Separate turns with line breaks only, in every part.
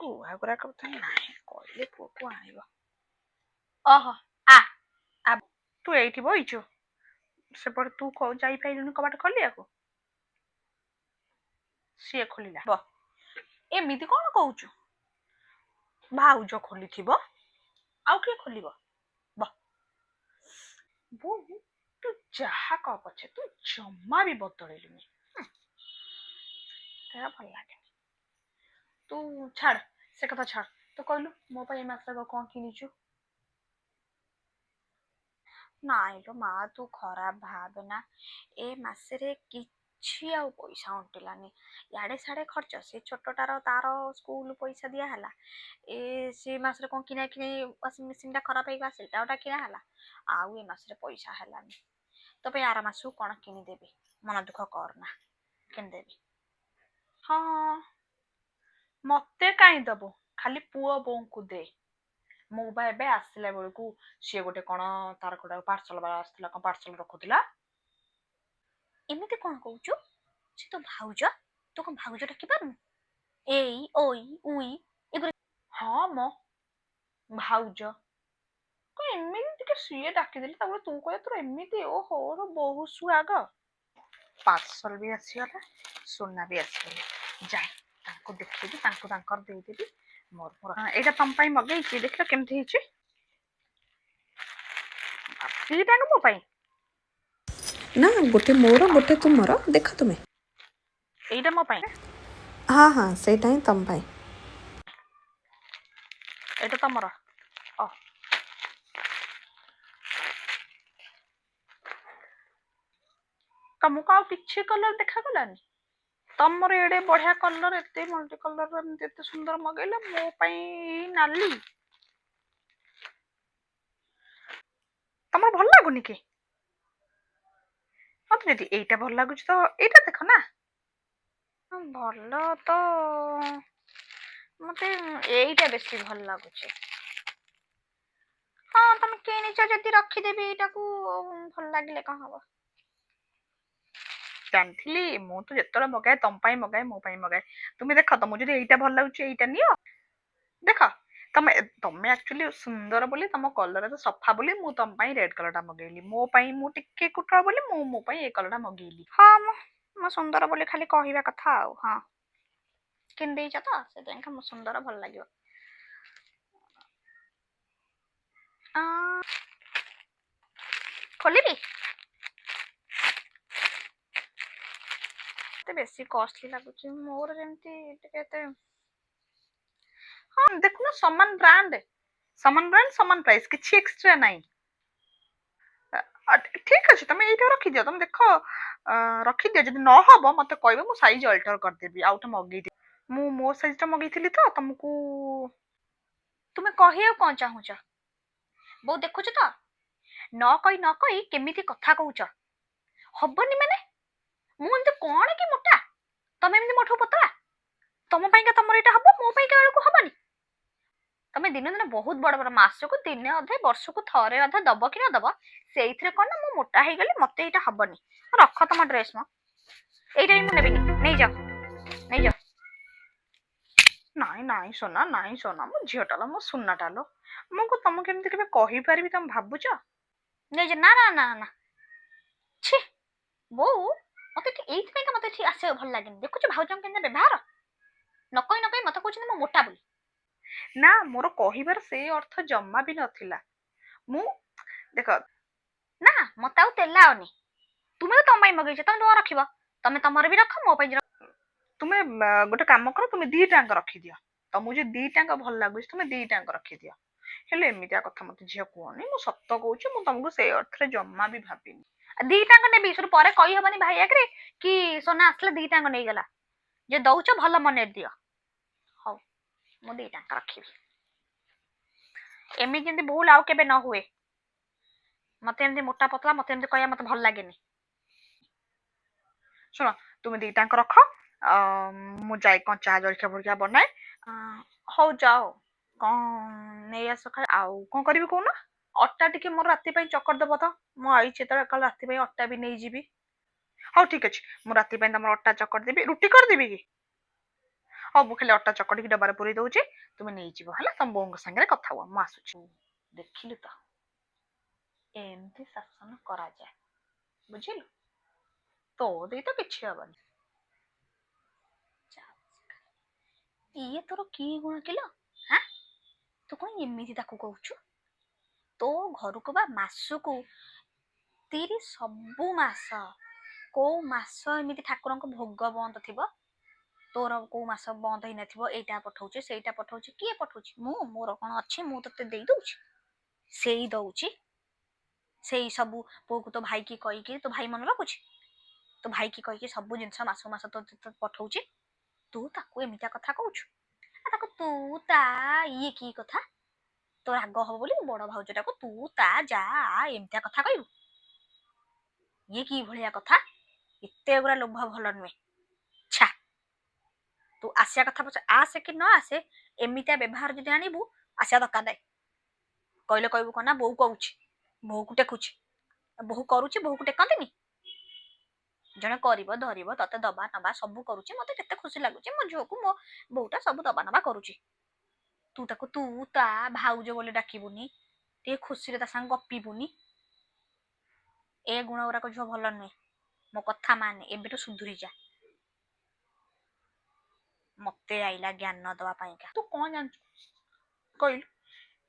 କୁହା କଥା ନାହିଁ କହିଲେ ପୁଅକୁ ଆଣିବ। ଓହୋ, ଆ ଆ, ତୁ ଏଇଠି ବଇଛୁ, ସେପଟେ ତୁ ଯାଇପାରିଲୁନି କବାଟ ଖୋଲିବାକୁ, ସିଏ ଖୋଲିଲା। ବ ଏମିତି କଣ କହୁଛୁ? ଭାଉଜ ଖୋଲିଥିବ, ଆଉ କିଏ ଖୋଲିବ? ବ ବୋଉ, ତୁ ଯାହା କହ ପଛେ ତୁ ଜମା ବି ବଦଳିଲୁନି। ଦେହ ଭଲ ଲାଗେନି। ତୁ ଛାଡ ସେ କଥା ଛାଡ, ତୁ କହିଲୁ ମୋ ପାଇଁ ଏ ମାସକ କଣ କିଣିଛୁ?
ନାଇଁ ଲୋ ମା, ତୁ ଖରାପ ଭାବେନା, ଏ ମାସରେ କିଛି ଆଉ ପଇସା ଅଣ୍ଟିଲାନି। ଇଆଡ଼େ ସିଆଡ଼େ ଖର୍ଚ୍ଚ, ସେ ଛୋଟଟାର ତାର ସ୍କୁଲ ପଇସା ଦିଆହେଲା, ଏ ସେ ମାସରେ କ'ଣ କିଣା କିଣି, ୱାସିଂ ମେସିନଟା ଖରାପ ହେଇଗଲା, ସେଇଟା ଗୋଟେ କିଣା ହେଲା, ଆଉ ଏ ମାସରେ ପଇସା ହେଲାନି। ତୋ ପାଇଁ ଆର ମାସକୁ କ'ଣ କିଣିଦେବି, ମନ ଦୁଃଖ କରନା, କିଣିଦେବି।
ହଁ, ମତେ କାହିଁ ଦବୁ, ଖାଲି ପୁଅ ବୋଉଙ୍କୁ ଦେ। ମୁଁ ବା ଏବେ ଆସିଲା ବେଳକୁ ସିଏ ଗୋଟେ କଣ ତାର ଗୋଟେ ପାର୍ସଲ ବାଲା ଆସିଥିଲା, କଣ ପାର୍ସଲ ରଖୁଥିଲା।
ଏମିତି କ'ଣ କହୁଛୁ? ସେ ତୋ ଭାଉଜ, ତୁ କ'ଣ ଭାଉଜ ଡାକି ପାରୁନୁ? ଏଇ ଓଇ ଉଇ ଏଗୁରା।
ହଁ ମ ଭାଉଜ, କଣ ଏମିତି ଟିକେ ସିଏ ଡାକିଦେଲେ ତାପରେ ତୁ କହିବୁ ତୋର ଏମିତି। ଓହୋ, ବହୁତ ସୁଆଗ। ପାର୍ସଲ ବି ଆସିଗଲା, ସୁନା ବି ଆସିଗଲା। ଯାଏ ତାଙ୍କୁ ଦେଖେଇବି, ତାଙ୍କୁ ତାଙ୍କର ଦେଇଦେବି, ମୋର ମୋର। ଏଇଟା ତମ ପାଇଁ ମଗେଇଛି, ଦେଖିଲ କେମିତି ହେଇଛି? ଦିଟାଙ୍କ ମୋ ପାଇଁ?
ନା, ଗୋଟେ ମୋର, ଗୋଟେ ତୁମର। ଦେଖ ତୁମେ।
ଏଇଟା ମୋ ପାଇଁ?
ହଁ ହଁ, ସେଇଟା ହିଁ ତମ ପାଇଁ।
ଏଇଟା ତମର। ଅ ତମକୁ ଆଉ କିଛି କଲର ଦେଖାଗଲାନି? ତମର ଏଡେ ବଢିଆ କଲର, ଏତେ ମଲ୍ଟି କଲର, ଏମିତି ଏତେ ସୁନ୍ଦର ମଗେଇଲ, ମୋ ପାଇଁ ନାଲି। ତମର ଭଲ ଲାଗୁନି କି? ହଁ, ତ ଯଦି ଏଇଟା ଭଲ ଲାଗୁଛି ତ ଏଇଟା ଦେଖ ନା।
ଭଲ ତ, ମତେ ଏଇଟା ବେଶୀ ଭଲ ଲାଗୁଛି। ହଁ, ତମେ କିଣିଛ ଯଦି ରଖିଦେବି ଏଇଟାକୁ, ଭଲ ଲାଗିଲେ କଣ ହବ।
ଜାଣିଥିଲି, ମୁଁ ତ ଯେତେବେଳେ ମଗାଏ ତମ ପାଇଁ ମଗାଏ, ମୋ ପାଇଁ ମଗାଏ। ତୁମେ ଦେଖ, ତମକୁ ଯଦି ଏଇଟା ଭଲ ଲାଗୁଛି ଏଇଟା ନିଅ। ଦେଖ, ତମେ ତମେ ଆକ୍ଚୁଆଲି ସୁନ୍ଦର ବୋଲି, ତମ କଲର ତ ସଫା ବୋଲି ମୁଁ ତମ ପାଇଁ ରେଡ୍ କଲରଟା ମଗେଇଲି। ମୋ ପାଇଁ ମୁଁ ଟିକେ କୁଟଳ ବୋଲି ମୁଁ ମୋ ପାଇଁ ଏ କଲରଟା ମଗେଇଲି।
ହଁ, ମୁଁ ସୁନ୍ଦର ବୋଲି ଖାଲି କହିବା କଥା ଆଉ। ହଁ, କିଣିଦେଇଛ ତ ସେଥିପାଇଁକା ମୁଁ ସୁନ୍ଦର ଭଲ ଲାଗିବ। ଖୋଲିବି? ଏତେ ବେଶୀ କଷ୍ଟଲି ଲାଗୁଛି, ମୋର ଯେମିତି ଟିକେ ଏତେ।
ହଁ, ଦେଖୁନ, ସମାନ ବ୍ରାଣ୍ଡ, ସମାନ ବ୍ରାଣ୍ଡ, ସମାନ ପ୍ରାଇସ୍, କିଛି ଏକ୍ସଟ୍ରା ନାହିଁ। ଠିକ ଅଛି, ତମେ ଏଇଟା ରଖିଦିଅ। ତମେ ଦେଖ, ରଖିଦିଅ, ଯଦି ନ ହବ ମତେ କହିବ, ମୁଁ ସାଇଜ ଅଲ୍ଟର କରିଦେବି, ଆଉ ଗୋଟେ ମଗେଇଦେବି। ମୁଁ ମୋ ସାଇଜଟା ମଗେଇଥିଲି ତ ତମକୁ।
ତୁମେ କହିବାକୁ କ'ଣ ଚାହୁଁଛ ବୋଉ? ଦେଖୁଛ ତ, ନ କହି ନ କହି କେମିତି କଥା କହୁଛ। ହବନି ମାନେ ମୁଁ ଏମିତି କ'ଣ କି ମୋଟା, ତମେ ଏମିତି ମୋଠୁ ପତଳା, ତମ ପାଇଁକା ତମର ଏଇଟା ହବ, ମୋ ପାଇଁକା ବେଳକୁ ହବନି। ତମେ ଦିନ ଦିନ ବହୁତ ବଡ ବଡ, ମାସକୁ ଦିନେ ଅଧେ, ବର୍ଷକୁ ଥରେ ଅଧେ ଦବ କି ନ ଦବ, ସେଇଥିରେ କ'ଣ ନା ମୁଁ ମୋଟା ହେଇଗଲି, ମତେ ଏଇଟା ହବନି। ରଖ ତମ ଡ୍ରେସ୍, ମ ଏଇଟା ବି ମୁଁ ନେବିନି, ନେଇଯାଅ ନେଇଯାଅ।
ନାଇଁ ନାଇଁ ସୋନା, ନାଇଁ ସୋନା, ମୋ ଝିଅଟା ଲୋ, ମୋ ସୁନାଟା ଲୋ, ମୁଁ କଣ ତମକୁ ଏମିତି କେବେ କହିପାରିବି ତମେ ଭାବୁଛ?
ନେଇଯା। ନା ନା ନା ନା, ଛି ବୋଉ, ମତେ ଏଠି ଏଇଥିପାଇଁକା ମତେ ଏଠି ଆସିବାକୁ ଭଲ ଲାଗେନି। ଦେଖୁଛୁ ଭାଉଜଙ୍କ କେମିତି ବ୍ୟବହାର, ନ କହି ନ କହି ମତେ କହୁଛନ୍ତି ମୁଁ ମୋଟା ବୋଲି।
ନା, ମୋର କହିବାର ସେ ଅର୍ଥ ଜମା ବି ନଥିଲା। ମୁଁ ଦେଖ।
ନା, ମତେ ଆଉ ତେଲାଅନି। ତୁମେ ତ ତମ ପାଇଁ ମଗେଇଛ, ତମେ ତମର ରଖିବ, ତମେ ତମର ବି ରଖ, ମୋ ପାଇଁ ରଖ।
ତୁମେ ଗୋଟେ କାମ କର, ତୁମେ ଦିଟାଙ୍କ ରଖିଦିଅ। ତମକୁ ଯଦି ଦିଟାଙ୍କ ଭଲ ଲାଗୁଛି ତୁମେ ଦିଟାଙ୍କ ରଖିଦିଅ। ହେଲେ ଏମିତିଆ କଥା ମତେ ଝିଅ କୁହନି। ମୁଁ ସତ କହୁଛି, ମୁଁ ତମକୁ ସେଇ ଅର୍ଥରେ ଜମା ବି ଭାବିନି।
ଦିଟାଙ୍କ ନେବି, ସେଠୁ ପରେ କହିହବନି ଭାଇ ଆଗରେ କି ସୋନା ଆସିଲେ ଦିଟାଙ୍କ ନେଇଗଲା। ଯେ ଦଉଛ ଭଲ ମନରେ ଦିଅ। ହଉ, ମୁଁ ଦିଟାଙ୍କ ରଖିବି। ଏମିତି ଯେମିତି ଭୁଲ ଆଉ କେବେ ନ ହୁଏ। ମତେ ଏମିତି ମୋଟା ପତଳା ମତେ ଏମିତି କହିବା ମତେ ଭଲ ଲାଗେନି।
ଶୁଣ, ତୁମେ ଦିଟାଙ୍କ ରଖ, ମୁଁ ଯାଇ କଣ ଚା ଜଳଖିଆ ଫଳଖିଆ ବନାଏ। ହଉ ଯାଅ, କଣ ନେଇ ଆସ ଖାଇ। ଆଉ କଣ କରିବି କହୁନ? ଅଟା ଟିକେ ମୋର ରାତି ପାଇଁ ଚକଟି ଦବ ତ? ମୁଁ ଆଇଛି ଯେତେବେଳେ, କାଲି ରାତି ପାଇଁ ଅଟା ବି ନେଇଯିବି। ହଉ ଠିକ ଅଛି, ମୁଁ ରାତି ପାଇଁ ତମର ଅଟା ଚକଟି ଦେବି। ରୁଟି କରିଦେବି କି? ହଉ, ମୁଁ ଖାଲି ଅଟା ଚକଟିକି ଡବାରେ ପୁରେଇ ଦଉଛି, ତୁମେ ନେଇଯିବ ହେଲା। ତମ ବୋଉଙ୍କ ସାଙ୍ଗରେ କଥା ହୁଅ, ମୁଁ ଆସୁଛି। ଦେଖିଲୁ ତ, ଏମିତି ଶାସନ କରାଯାଏ, ବୁଝିଲୁ? ତୋ ଦେଇ ତ କିଛି ହବନି।
ଇଏ ତୋର କି ଗୁଣ କିଲୋ? ହାଁ, ତୁ କଣ ଏମିତି ତାକୁ କହୁଛୁ? ତୋ ଘରକୁ ବା ମାସକୁ 30, ସବୁ ମାସ, କୋଉ ମାସ ଏମିତି ଠାକୁରଙ୍କ ଭୋଗ ବନ୍ଦ ଥିବ, ତୋର କୋଉ ମାସ ବନ୍ଦ ହେଇନଥିବ। ଏଇଟା ପଠଉଛି, ସେଇଟା ପଠଉଛି। କିଏ ପଠଉଛି? ମୁଁ ମୋର କଣ ଅଛି? ମୁଁ ତୋତେ ଦେଇ ଦଉଛି, ସେଇ ଦଉଛି, ସେଇ ସବୁ ପୁଅକୁ ତୋ ଭାଇକି କହିକି, ତୋ ଭାଇ ମନେ ରଖୁଛି, ତୋ ଭାଇକି କହିକି ସବୁ ଜିନିଷ ମାସକୁ ମାସ ତୋ ପଠଉଛି। ତୁ ତାକୁ ଏମିତିଆ କଥା କହୁଛୁ, ଆଉ ତାକୁ ତୁ ତା, ଇଏ କି କଥା? ତୋ ରାଗ ହବ ବୋଲି ବଡ ଭାଉଜଟାକୁ ତୁ ତା ଯା ଆ ଏମିତିଆ କଥା କହିବୁ? ଇଏ କି ଭଳିଆ କଥା? ଏତେ ଗୁରା ଲୋଭ ଭଲ ନୁହେଁ। ଛା, ତୁ ଆସିବା କଥା ପଛେ ଆସେ କି ନ ଆସେ, ଏମିତିଆ ବ୍ୟବହାର ଯଦି ଆଣିବୁ, ଆସିବା ଦରକାର ନାହିଁ। କହିଲେ କହିବୁ କଣ ନା ବୋଉ କହୁଛି, ବୋଉକୁ ଟେକୁଛି। ବୋହୁ କରୁଛି, ବୋହୁକୁ ଟେକନ୍ତିନି? ଜଣେ କରିବ ଧରିବ, ତତେ ଦବା ନବା ସବୁ କରୁଛି। ମତେ କେତେ ଖୁସି ଲାଗୁଛି, ମୋ ଝିଅକୁ ମୋ ବୋଉଟା ସବୁ ଦବା ନବା କରୁଛି। ତୁ ତାକୁ ତୁ ତା ଭାଉଜ ବୋଲି ଡାକିବୁନି, ଟିକେ ଖୁସିରେ ତା ସାଙ୍ଗେ ଗପିବୁନି? ଏ ଗୁଣ ଗୁରାକ ଝିଅ ଭଲ ନୁହେଁ। ମୋ କଥା ମାନେ, ଏବେଠୁ ସୁଧୁରି ଯା। ମତେ ଆଇଲା ଜ୍ଞାନ ଦବା ପାଇଁକା।
ତୁ କଣ ଜାଣିଛୁ କହିଲୁ?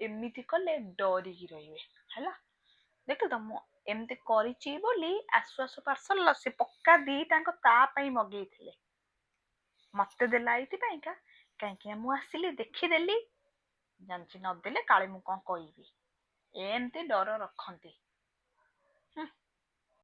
ଏମିତି କଲେ ଡରିକି ରହିବେ ହେଲା। ଦେଖିଲୁ ତ, ମୁଁ ଏମିତି କରିଛି ବୋଲି ଆସୁ ଆସୁ ପାର୍ସଲ ସେ ପକ୍କା ଦିଟାଙ୍କ ତା ପାଇଁ ମଗେଇଥିଲେ, ମତେ ଦେଲା ଏଇଥିପାଇଁକା କାହିଁକି ନା ମୁଁ ଆସିଲି ଦେଖିଦେଲି, ଜାଣିଛି ନଦେଲେ କାଳେ ମୁଁ କଣ କହିବି। ଏମିତି ଡର ରଖନ୍ତି। ହୁଁ।